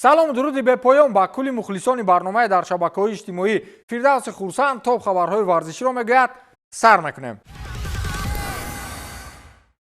Салому дуруди бепоён ба кулли мухлисони барномаи дар шабакаҳои иҷтимоӣ. Фирдавси Хурсанд топ хабарҳои варзиширо мегӯяд. Сар мекунем.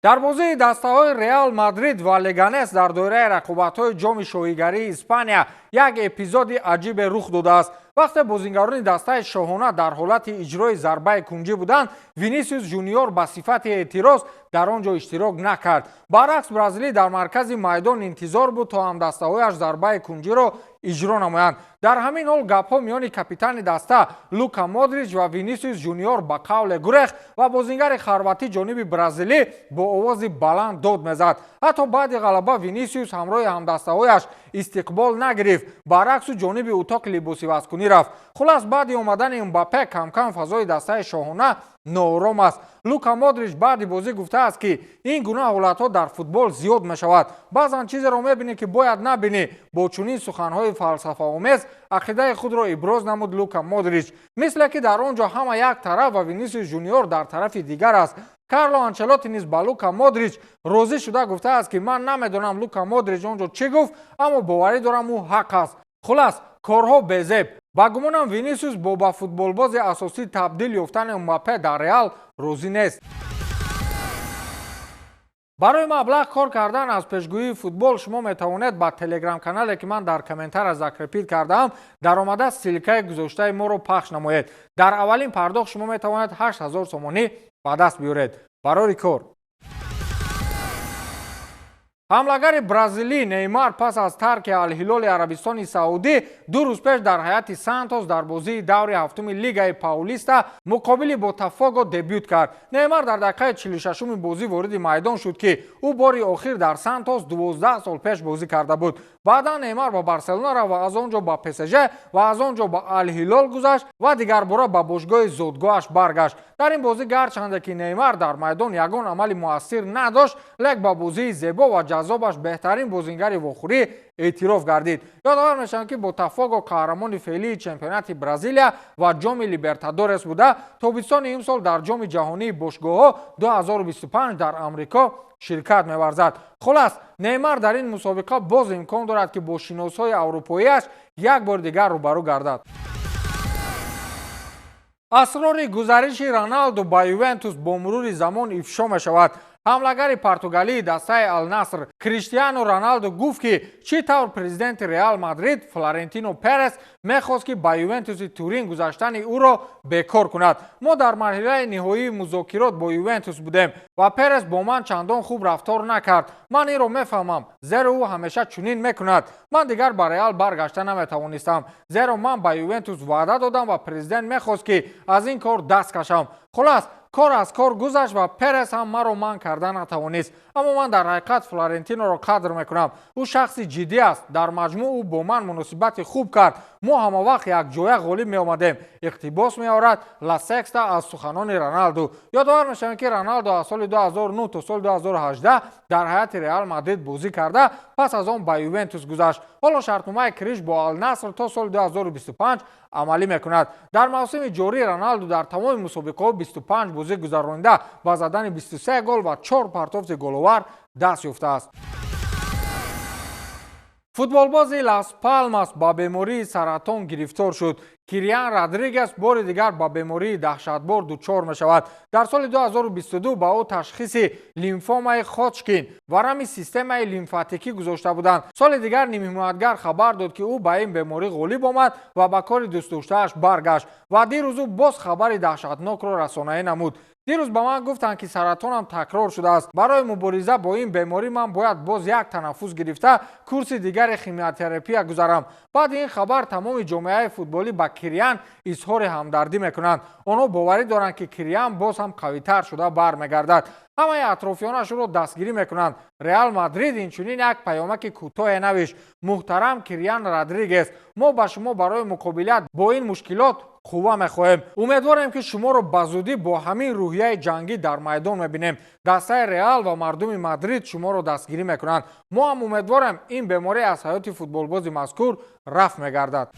Дар бозии дастаҳои Реал Мадрид ва Леганес дар доираи рақобатҳои Ҷоми Шоҳигарии Испания як эпизоди аҷибе рух додааст. Вақте бозингарони дастаи шоҳона дар ҳолати иҷрои зарбаи кунҷӣ буданд, Винисиус Жуниор ба сифати эътироз дар он ҷо иштирок накард. Баръакс, бразилӣ дар маркази майдон интизор буд, то ҳамдастаҳояш зарбаи кунҷиро иҷро намоянд. Дар ҳамин ҳол гапҳо миёни капитани даста Лука Модрич ва Винисиус Жуниор ба қавле гурехт ва бозингари хорватӣ ҷониби бразилӣ бо овози баланд дод мезад. Ҳатто баъди ғалаба Винисиус ҳамроҳи ҳамдастаҳояш истиқбол нагирифт, баръаксу ҷониби утоқи либосивазкунӣ рафт. Хулас, баъди омадани Мбаппе камкам фазои дастаи шоҳона ноором аст. Лука Модрич баъди бозӣ гуфтааст, ки ин гуна ҳолатҳо дар футбол зиёд мешавад, баъзан чизеро мебинӣ, ки бояд набинӣ. Бо чунин суханҳои фалсафаомез ақидаи худро иброз намуд Лука Модрич. Мисле ки дар он ҷо ҳама як тараф ва Винисиус Жуниор дар тарафи дигар аст. Карло Анчелоти низ ба Лука Модрич розӣ шуда гуфтааст, ки ман намедонам, Лука Модрич он ҷо чӣ гуфт, аммо боварӣ дорам, ӯ ҳақ аст. Хулас, корҳо безеб. Ба гумонам, Винисиус бо ба футболбози асосӣ табдил ёфтани Мбаппе дар Реал розӣ нест. Барои маблағ кор кардан аз пешгӯии футбол шумо метавонед ба телеграм-канале, ки ман дар комментария закрепить кардаам, даромада, ссылкаи гузоштаи моро пахш намоед. Дар аввалин пардохт шумо метавонед 8000 сомонӣ ба даст биёред. Барори кор. Ҳамлагари бразилӣ Неймар пас аз тарки Алҳилоли Арабистони Саудӣ 2 рӯз пеш дар ҳайати Сантос дар бозии даври ҳафтуми Лигаи Паулиста муқобили Ботафого дебют кард. Неймар дар дақиқаи 46-уми бозӣ вориди майдон шуд, ки ӯ бори охир дар Сантос 12 сол пеш бозӣ карда буд. Баъдан Неймар ба Барселона рафт ва аз он ҷо ба ПСЖ ва аз он ҷо ба Алҳилол гузашт ва дигарбора ба бошгоҳи зодгоҳаш баргашт. Дар ин бозӣ, гарчанде ки Неймар дар майдон ягон амали муассир надошт, лек ба бозии зебо ва ҷаззобаш беҳтарин бозингари вохӯрӣ эътироф гардид. Ёдовар мешавам, ки Ботафого қаҳрамони феълии чемпионати Бразилия ва Ҷоми Либертадорес буда, тобистони имсол дар Ҷоми ҷаҳонии бошгоҳҳо 2025 дар Амрико ширкат меварзад. Хулас, Неймар дар ин мусобиқа боз имкон дорад, ки бо шиносҳои аврупоиаш як бори дигар рӯбарӯ гардад. Асрори гузариши Роналду ба Ювентус бо мурури замон ифшо мешавад. Ҳамлагари португалии дастаи Алнаср Криштиану Роналду гуфт, ки чӣ тавр президенти Реал Мадрид Флорентино Перес мехост, ки ба Ювентуси Турин гузаштани ӯро бекор кунад. Мо дар марҳилаи ниҳоии музокирот бо Ювентус будем ва Перес бо ман чандон хуб рафтор накард. Ман инро мефаҳмам, зеро ӯ ҳамеша чунин мекунад. Ман дигар ба Реал баргашта наметавонистам, зеро ман ба Ювентус ваъда додам ва президент мехост, ки аз ин кор даст кашам. Хулас, кор аз кор гузашт ва Перес ҳам маро манъ карда натавонист. Аммо ман дар ҳақиқат Флорентиноро қадр мекунам. Ӯ шахси ҷиддӣ аст. Дар маҷмӯъ ӯ бо ман муносибати хуб кард. Мо ҳамавақт якҷоя ғолиб меомадем, иқтибос меорад Ла Секста аз суханони Роналду. Ёдовар мешавем, ки Роналду аз соли 2009 то соли 2018 дар ҳайати Реал Мадрид бозӣ карда, пас аз он ба Ювентус гузашт. Ҳоло шартномаи Криш бо Алнаср то соли 2025 амалӣ мекунад. Дар мавсими ҷорӣ Роналду дар тамоми мусобиқаҳо 25 бозӣ гузаронида, ба задани 23 гол ва 4 партофти головар даст ёфтааст. Футболбози Лас Палмас ба бемории саратон гирифтор шуд. Кириан Родригес бори дигар ба бемории даҳшатбор дучор мешавад. Дар соли 2022 ба ӯ ташхиси лимфомаи Ходжкин, варами системаи лимфатикӣ, гузошта буданд. Соли дигар нимҳимоятгар хабар дод, ки ӯ ба ин беморӣ ғолиб омад ва ба кори дӯстдоштааш баргашт. Ва дирӯз ӯ боз хабари даҳшатнокро расонаӣ намуд. Дирӯз ба ман гуфтанд, ки саратонам такрор шудааст. Барои мубориза бо ин беморӣ ман бояд боз як танаффус гирифта, курси дигари химиотерапия гузарам. Баъди ин хабар тамоми ҷомеаи футболӣ ба Кириан изҳори ҳамдардӣ мекунанд. Онҳо боварӣ доранд, ки Кириан боз ҳам қавитар шуда бармегардад. Ҳамаи атрофиёнаш ӯро дастгирӣ мекунанд. Реал Мадрид инчунин як паёмаки кӯтоҳе навишт: «Муҳтарам Кириан Родригес, мо ба шумо барои муқобилат бо ин мушкилот қувва мехоҳем. Умедворем, ки шуморо ба зудӣ бо ҳамин рӯҳияи ҷангӣ дар майдон мебинем. Дастаи Реал ва мардуми Мадрид шуморо дастгирӣ мекунанд. Мо ҳам умедворем, ин беморӣ аз ҳаёти футболбози мазкур рафт мегардад».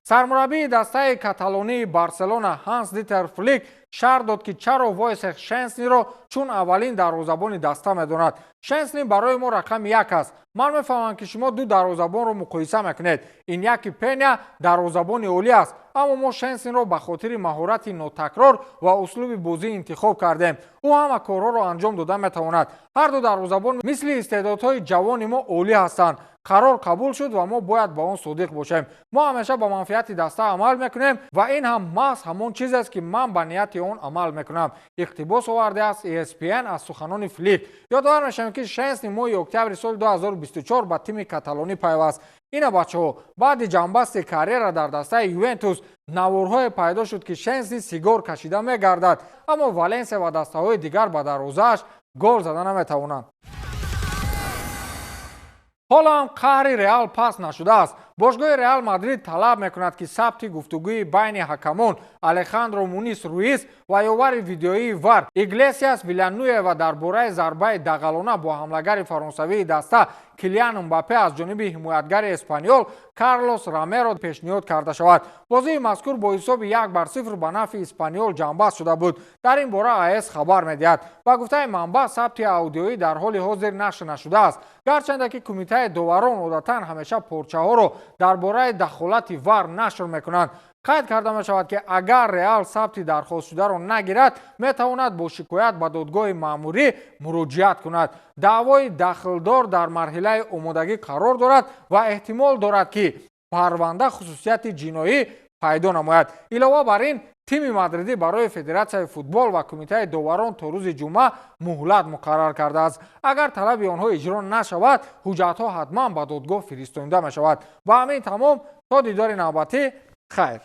Сармураббии дастаи каталонии Барселона Ҳанс Дитер Флик Шарҳ дод, ки чаро Войсех Шенсниро чун аввалин дарвозабони даста медонад. Шенсни барои мо рақами як аст. Ман мефаҳмам, ки шумо ду дарвозабонро муқоиса мекунед. Иньяки Пеня дарвозабони олӣ аст, аммо мо Шенсниро ба хотири маҳорати нотакрор ва услуби бозӣ интихоб кардем. Ӯ ҳама корҳоро анҷом дода метавонад. Ҳар ду дарвозабон мисли истеъдодҳои ҷавони мо олӣ ҳастанд. Қарор қабул шуд ва мо бояд ба он содиқ бошем. Мо ҳамеша ба манфиати даста амал мекунем ва ин ҳам маҳз ҳамон чизест, ки ман ба нияти он амал мекунам, иқтибос овардааст ESPN аз суханони Флик. Ёдовар мешавем, ки Шенсни моҳи октябри соли 2024 ба тими каталонӣ пайваст. Ина, бачаҳо, баъди ҷамъбасти карьера дар дастаи Ювентус наворҳое пайдо шуд, ки Шенсни сигор кашида мегардад, аммо Валенсия ва дастаҳои дигар ба дарвозааш гол зада наметавонанд. Ҳоло ҳам қаҳри Реал паст нашудааст. Бошгоҳи Реал Мадрид талаб мекунад, ки сабти гуфтугӯи байни ҳакамон Алехандро Мунис Руис ва ёвари видеоии ВАР Иглесиас Вилянуева дар бораи зарбаи дағалона бо ҳамлагари фаронсавии даста Килиан Мбаппе аз ҷониби ҳимоятгари Эспаньол Карлос Ромеро пешниҳод карда шавад. Бозии мазкур бо ҳисоби 1-0 ба нафъи Испаньол ҷамъбаст шуда буд. Дар ин бора АС хабар медиҳад. Ба гуфтаи манбаъ, сабти аудиоӣ дар ҳоли ҳозир нашр нашудааст, гарчанде ки кумитаи доварон одатан ҳамеша порчаҳоро дар бораи дахолати ВАР нашр мекунанд. Қайд карда мешавад, ки агар Реал сабти дархостшударо нагирад, метавонад бо шикоят ба додгоҳи маъмурӣ муроҷиат кунад. Даъвои дахлдор дар марҳилаи омодагӣ қарор дорад ва эҳтимол дорад, ки парванда хусусияти ҷиноӣ пайдо намояд. Илова бар ин, тими мадридӣ барои федератсияи футбол ва кумитаи доварон то рӯзи ҷумъа муҳлат муқаррар кардааст. Агар талаби онҳо иҷро нашавад, ҳуҷҷатҳо ҳатман ба додгоҳ фиристонида мешавад. Ба ҳамин тамом. То дидори навбатӣ, хайр.